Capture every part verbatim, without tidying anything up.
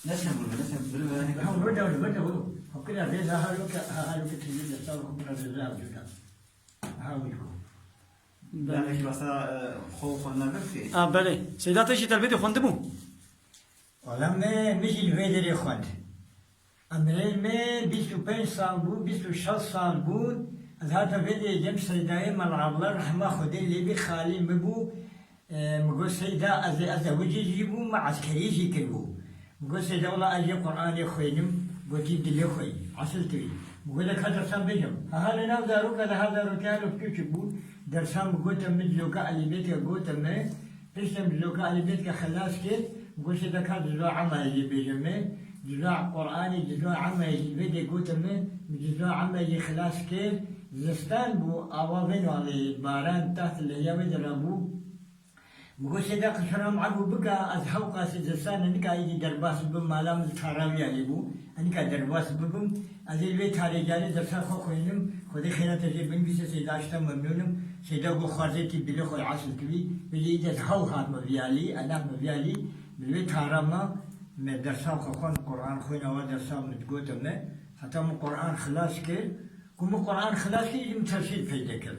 Ne çem bû, ne çem bû, biri biri ne Ha, çem bû. Burada, burada, burada. Hakikaten reza ha yok, ha, ha yok, teyze de sağ ol, hakikaten reza yok. Ha, yok. Yani ki mesela, e, xwe xwe nebir ki. Ha, belê. Seyda te jî telbêtê xwendibû? Wala me, me jî li vê derê xwend. Emrê me bîst û pênc sal bû, bîst û şeş sal bû. Ez hata vê derê cem Seydayê Mel Abla rehma Xwedê lê bî xalî min bû. E, min got, "Seyda, ez ê, ez ewicî jî bûm, min eskerî jî kiribû." Min got, "Seyda, wela ez jê Qur'anê xwênim." Gotî, "Dilê xwe yî, esil tu yî." Min got, "De ka dersan bêjim." Aha li nav zaroka de, ha zarokê halo piçûçik bû. Dersan min gote min, diloka elîbêtke gote min. Piştî min diloka elîbêtke xilas kir. Min got, "Seyda, ka cizwa Emmeyê jî bêje min." Cizwa Qur'anê, cizwa Emmeyê jî vê de gote min. Min cizwa Emmeyê jî xilas kir. Zistan bû, ava vê nalê baran taht li heya wê de rabû. Min got, "Seyda, qisura min ebû bika, ez hewqasî zistanê nika êdî derbas bibim, mala min tara viya lê bû. Ez nika derbas bibim, ez ê li vê tarê carê dersa xwe xwînim, Xwedê xêra te jê binivîse, Seyda, ji te memnûn im." Seyda got, "Xwarzê tî bilê xwe, esil tu bî." Vê jî êdî ez hew hatime viya lî, ez hatime viya lî, min li vê tara me, me dersa xwe xwend, Quran xwîn, awa dersa min digote me, heta min Quran xilas kir. Ku min Quran xilas kir, êdî min tefsîr peyde kir.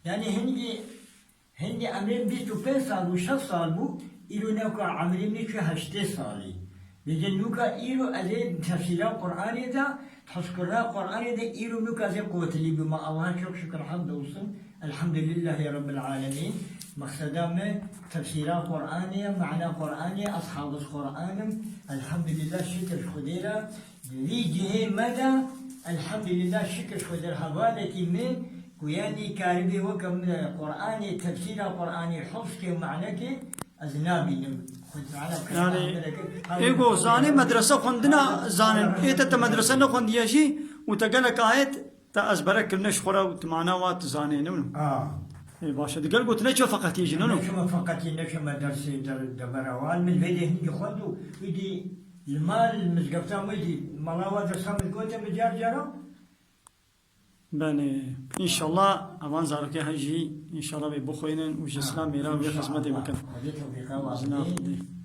Yanî hingî Hingî emrê min bîst û pênc sal bû, şeş sal bû, îro newka emrê min çû heştê salî. Bêje nûka îro ez ê tefsîra Qur'anê de, hizkirina Qur'anê de îro nûka ez ê quwetlî bûme. Allah'a çok şükür, hamd olsun. Elhamdülillahî Rabbil alemin. Meqseda me tefsîra Qur'anê ye, mana Qur'anê ye, ez hafiz Qur'an im. Elhamdülillah, şikir Xwedê re. Di vî cihê me de, elhamdülillah, şikir Xwedê re, hevalekî min ku yanî karibê weke min Qur'anê, tefsîra Qur'anê, hifzkê û manekê ez nabînim. Xwedê Teala Yani, rahmet eke. Ê go zanê medrese xwendina zanin. Ê te, te medrese nexwendiye jî û te gelek ayet te ezbere kirine ji xwe re û tu mana wa tu zanê, ne wilo? A. Ê, baş e. Di gel gotine çi feqetiyê jî, ne wilo? Ne çima feqetiyê, ne çima dersê de, de bera wan. Min vê de hingî xwend û êdî li mal, mizgefta min jî, mala wa dersa min gote min car cara. Belê. Înşallah evan zarokê he jî înşallah bê bixwînin û ji Ha, Îslam mêra wê înşallah. Xizmetê bikin. Xwedê tewfîqa wa Jina bidê. Xwedê.